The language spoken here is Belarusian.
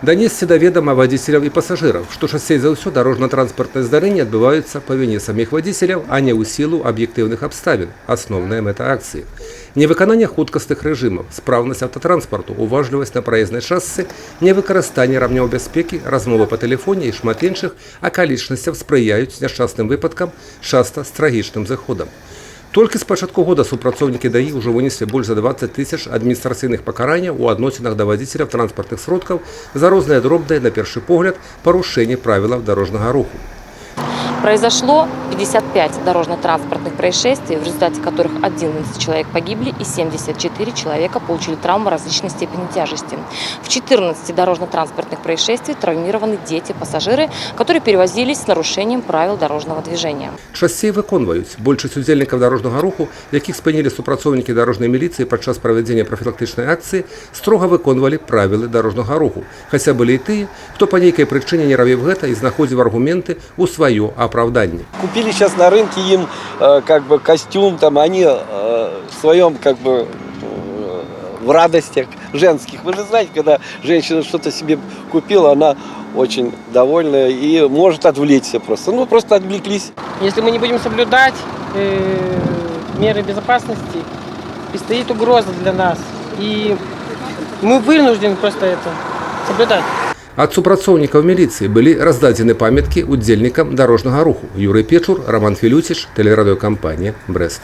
Данесці да ведама вадзіцеляў і пасажыраў, што часцей за ўсё дарожна-транспартныя здарэнні адбываюцца па віне саміх вадзіцеляў, а не ў сілу аб'ектыўных абставін — асноўная мэта акцыі. Невыкананне хуткасных рэжымаў, спраўнасць аўтатранспарту, уважлівасць на праезнай частцы, невыкарыстанне рамнёў бяспекі, размовы па тэлефоне і шмат іншых акалічнасцяў спрыяюць няшчасным выпадкам, часта з трагічным зыходам. Толькі з пачатку года супрацоўнікі ДАІ ўжо вынеслі больш за 20 тысяч адміністрацыйных пакаранняў у адносінах да вадзіцеляў транспартных сродкаў за розныя дробныя, на першы погляд, парушэнні правілаў дарожнага руху. Произошло 55 дорожно-транспортных происшествий, в результате которых 11 человек погибли и 74 человека получили травмы различной степени тяжести. В 14 дорожно-транспортных происшествиях травмированы дети-пассажиры, которые перевозились с нарушением правил дорожного движения. Часцей выконваюць. Большасць удзельнікаў дарожнага руху, якіх спынілі супрацоўнікі дарожнай міліцыі падчас правядзення прафілактычнай акцыі, строга выконвалі правілы дарожнага руху. Хаця былі і тыя, хто па нейкай прычыне не рабіў гэта і знаходзіў аргументы ў сваё апраўданне. Купили сейчас на рынке им как бы костюм, там они в своем как бы в радостях женских. Вы же знаете, когда женщина что-то себе купила, она очень довольна и может отвлечься просто. Ну, просто отвлеклись. Если мы не будем соблюдать меры безопасности, и стоит угроза для нас. И мы вынуждены просто это соблюдать. Ад супрацоўнікаў міліцыі былі раздадзены памяткі удзельнікам дарожнага руху. Юрый Печур, Раман Філюціч, тэлерадыёкампанія «Брэст».